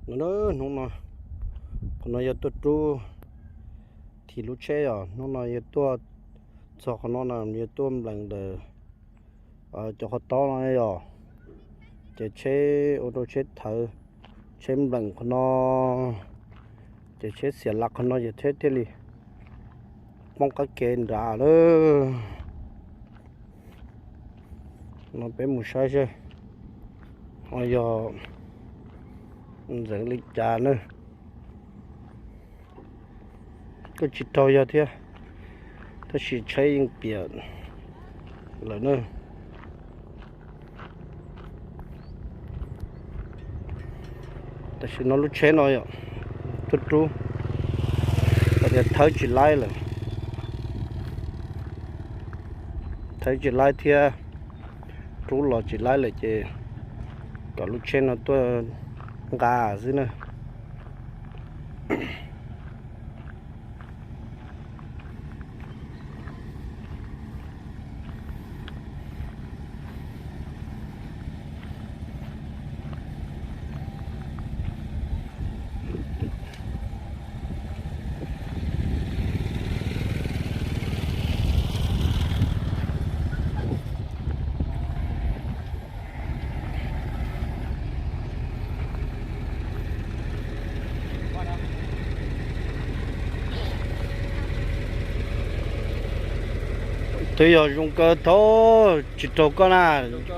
No, hnub no, qhov no yog tuaj rub thim lub tsheb os. Hnub no yog tuaj txog qhov no na, yog tuaj nplees ntawm cov qhov tob no yog, ces tsheb ua rau tsheb thawv, tsheb nplees qhov no, ces tsheb xiam las qhov no ces tsheb thiaj li poob qab ke nrad lawm. No peb mus saib seb ho yog ntxeev li cas na. Kuj tsis raug yog thiab, tab sis tsheb yeej piam lawm na. Tam sim no lub tsheb no yog tuaj rub, tias thawb tsis laib lawm, thawb tsis laib thiab, rub los tsis laib lawm ces kom lub tsheb no tuaj nqa xwb na. Twb yog zoo kawg thaub, tsis raug koj na,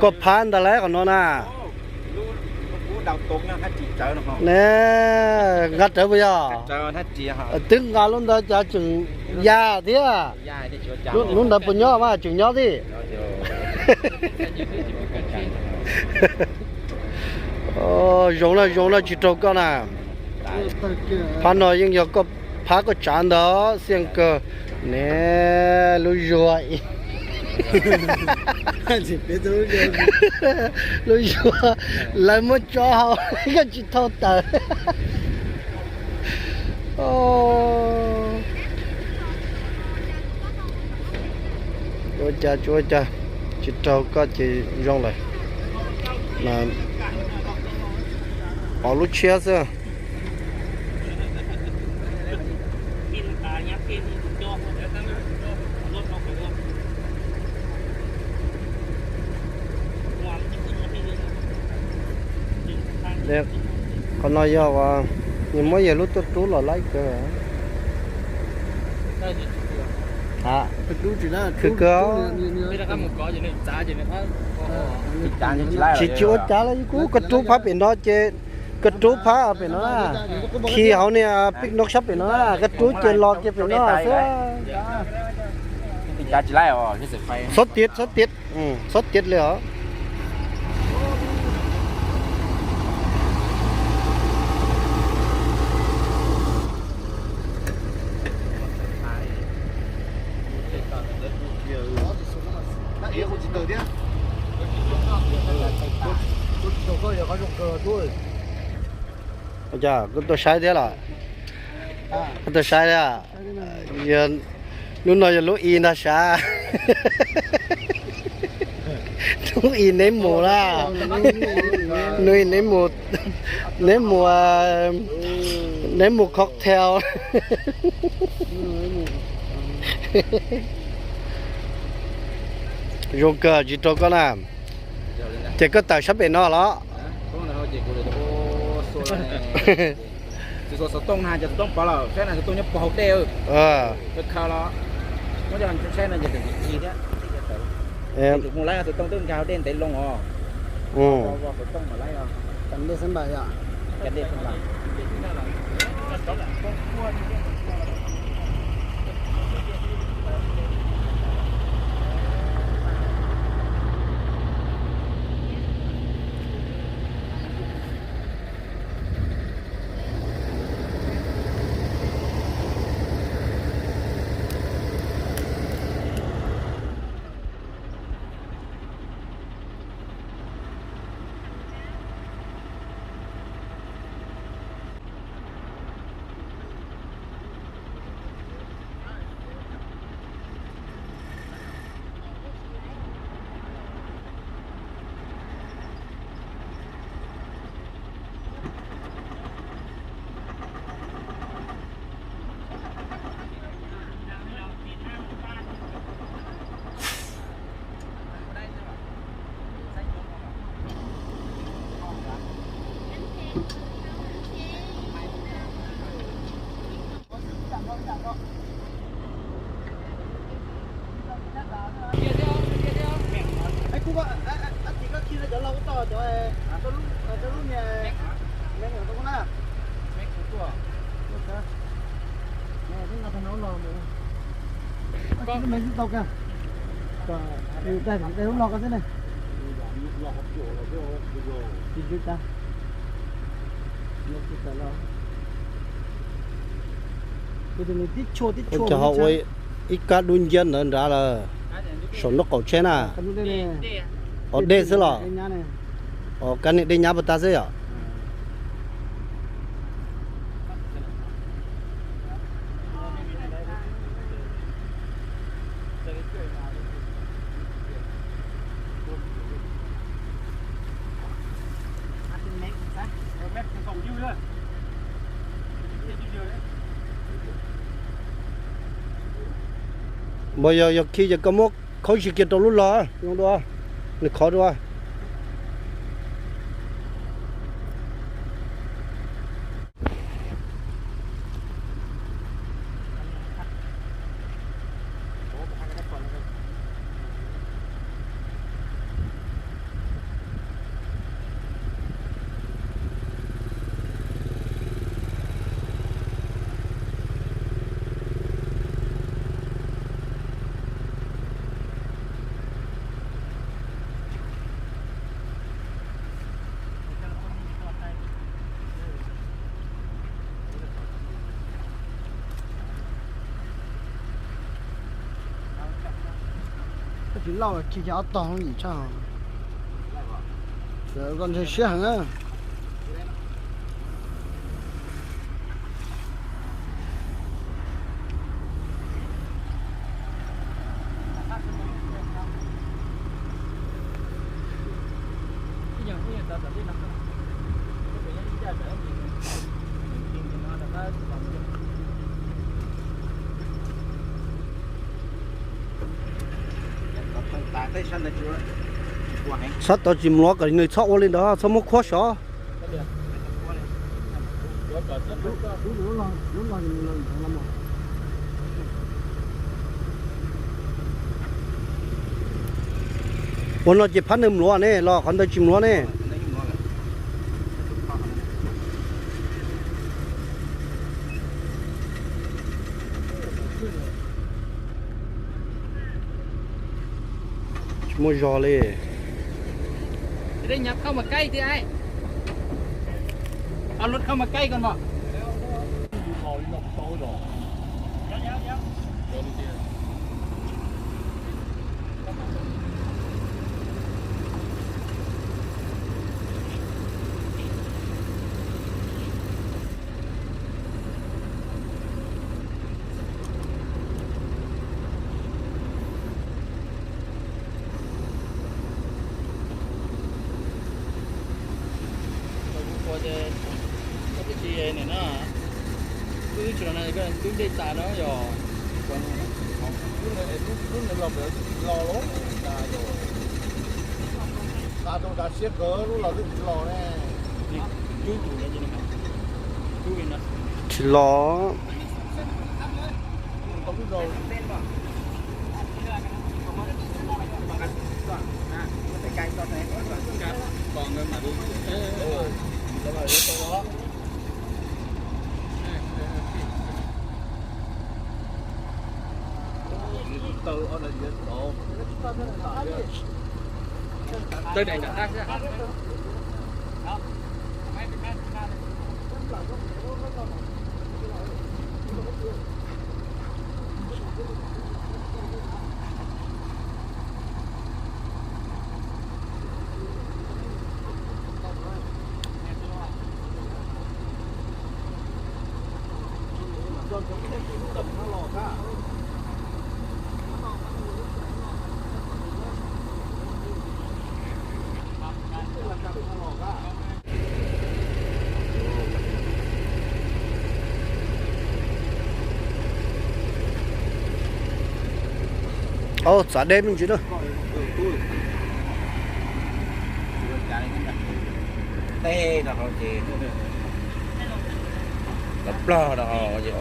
koj phab ntag lauj qhov no na. Ne, nqa rawv puas yog? Twb nqa lub ntawd cas tseem ya thiab. Lub ntawd puas nyob mas? Tseem nyob thiab. Zoo na, zoo na, tsis raug koj na. Phab no yeej yog koj phab koj tsav ntag, xiaj kawg. Ne, lub zuag, lub zuag, lawv muab tso hauv, koj tsis thau tawm. Ua cas tsis ua cas, tsis raug koj ces zoo lawm. Pov lub tshiab xwb. Qhov no yog uas nws muab yawg lub tuaj rub los laib kawg. Khwv kawg. Tsis, tsis ua cas li, kuv koj rub phab pem no ces, koj rub phab pem no na, khi hauv niag pij no sab pem no na, koj rub ces los kiag pem no xwb. Txhob tiav, txhob tiav, txhob tiav li os. Ua cas koj tuaj saib thiab los? Koj tuaj saib thiab? Yog, lub no yog lub i ntag sav. Lub i neb mus na. Neb mus, neb mus, neb mus cocktail. Zoo kawg, tsis raug koj na. Ces koj tawm sab pem no los? Xov tooj na, cov xov tooj pov lawm, saib na, xov tooj nyob puag hauv dej. Khaws los, muab coj saib no ces tseem ci thiab. Tus mus lawm, xov tooj twb nkag hauv dej ntev loo os. Xov tooj mas lawm, cas dej xab npam yom, cas dej xab npam. Ua cas ho ua ib kab dub nciab ntawd nrad lawm? Saum nraub qaum tsheb na. Os, dej xwb los? Os, kab niag dej nyab puas tag xwb yom? Npawg, yog, yog khi ces koj muab khawb tsis kiag rau lub log zoo dua, nws khov dua. Koj tsis lauj, khi cov ob tog yim tshaj. Koj ntshe siab heev na. Sab tod tsis mluav kom nws txhob ua li ntawd, txhob muab khuab sov. Ua no ces phab ntawd mluav ne los qhov ntawd tsis mluav ne? Tsis muaj zog li. Ua ces koj twb tsis na, twb tsis los no koj twb dej tas no yog. Lub no los, los los, tas rau tas siab kawg lub los twb tsis los ne. Tsis los. Au, txav deb me ntsis na. Tej no ces los plag no ces,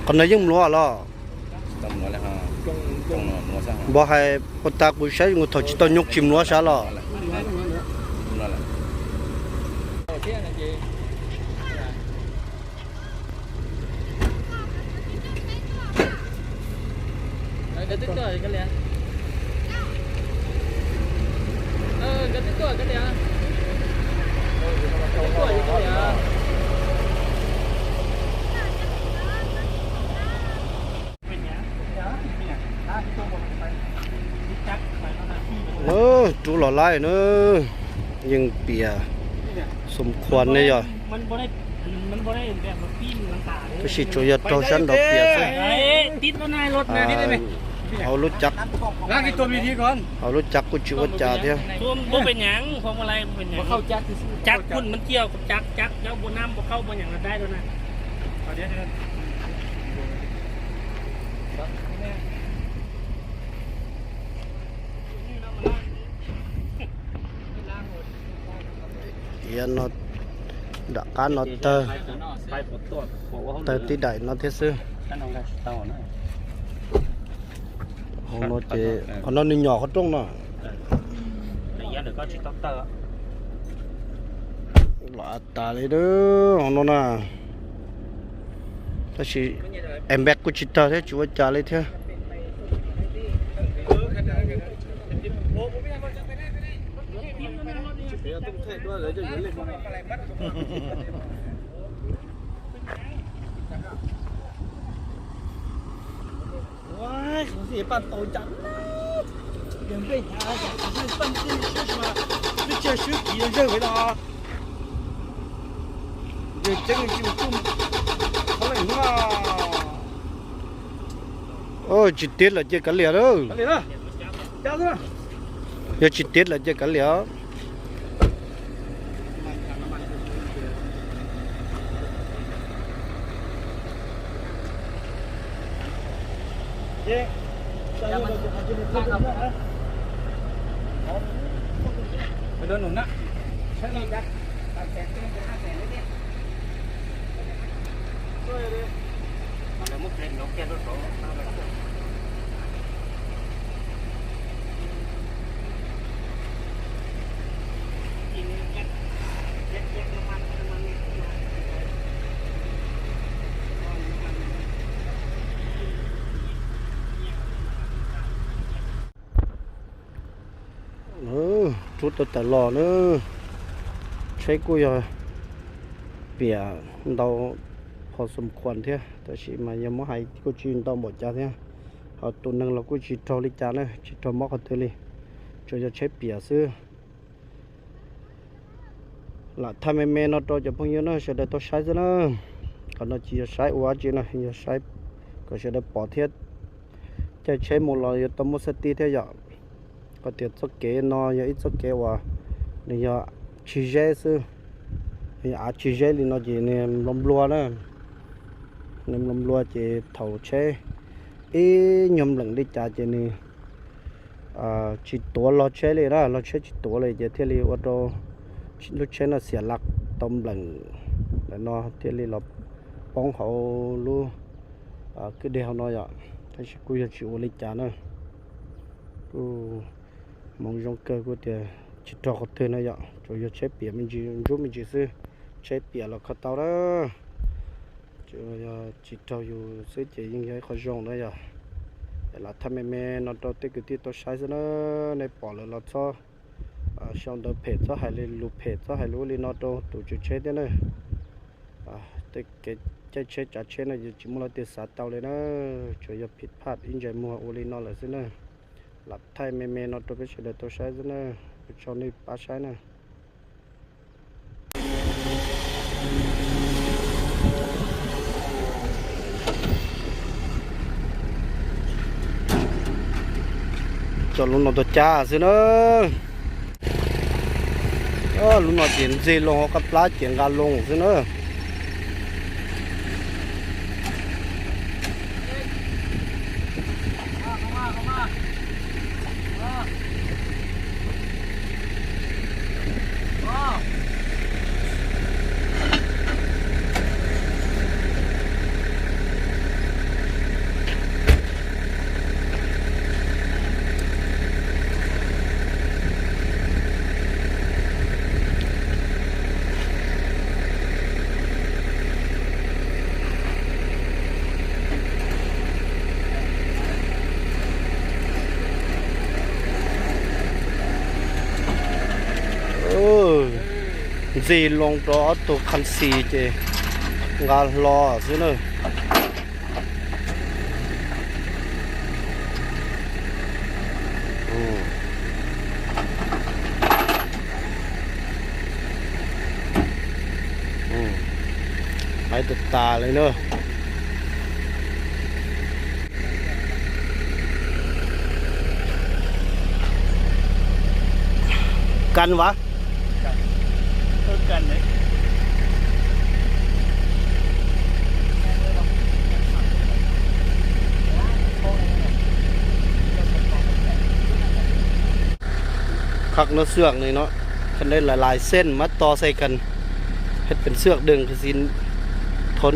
qhov no yeej mluav los? Npog hais puas tas kuv saib nkaus thaum tsis tau nyob tsis mluav sav los. Rub los laij na, yeej piam xom khuam ne yog. Tab sis tsuas yog raug sab nraud piam xwb. Hauv lub cav, hauv lub cav kuj tsis ua cas thiab. Iav no, nram qab no tawg, tawg tib daim no thiab xwb. Hauv no ces qhov no nws nyom qhov rooj no. Los tas li hauv no na. Tab sis es npej kuj tsis tawg thiab tsis ua cas li thiab. Tsis tiav lawm ces kav liam. Yog tsis tiav lawm ces kav liam. Rub tau tawm los na. Tsheb kuj yog piam ntau pho xom khuam thiab, tab sis mas yog muab hais kuj tsis ntau npaum cas thiab. Ho tus neeg los kuj tsis raug li cas na, tsis raug mob qhov twg li, tsuas yog tsheb piam xwb. Lam thaij me me no rau cov phooj ywg na, sawv daws tau saib xwb na. Qhov no tsis yog saib ua dab tsi na, yog saib kom sawv daws pom thiab. Caij tsheb mus los yuav tau muaj safety thiab yom. Qhov tias txoj kev no yog ib txoj kev uas nws yog tsis zeb xwb. Nws yog av tsis zeb li no ces nws nplua nplua na. Nws nplua nplua ces thaum tsheb ib nyuag npleem li cas ces nws tsis tuav log tsheb li na, log tsheb tsis tuav li ces thiaj li ua rau lub tsheb no xiam laj tau npleem ntawm no thiaj li los poob hauv lub kwj deg hauv no yom. Tab sis kuj yog tsis ua li cas na, kuj hmoov zoo kawg kuj tias tsis raug qhov twg na yom, tsuas yog tsheb piam me ntsis ntsuab me ntsis xwb, tsheb piam los kho tau na. Tsis raug yus xwb ces yeej yog ib qho zoo na yom. Lam thaij me me no rau tej kwv tij tau saib xwb na, nej pom lawm los txhob sau ntawv phem, txhob hais li lus phem, txhob hais lus ua li no rau tus tswv tsheb thiab na. Tej kev caij tsheb tsav tsheb no ces tsis muaj leej twg xav tau li na, tsuas yog phim phaj ib ntsais muag ua li no lawm xwb na. Lam thaij me me no rau peb sawv daws tau saib xwb na, ua tsaug nej pab saib na. Cov lub no tuag cab xwb na. Lub no ces ntxig loo hauv qab plab ces nqa loo xwb na. Ntxig loo rau ob tug khas xis ces nqa hlo xwb na. Hais tas tas li na. Kan vas. Khawb nab xwam li no, khawb nab lais lais xej mab to xej kan, hab pes xwam deeg kha xi thoob.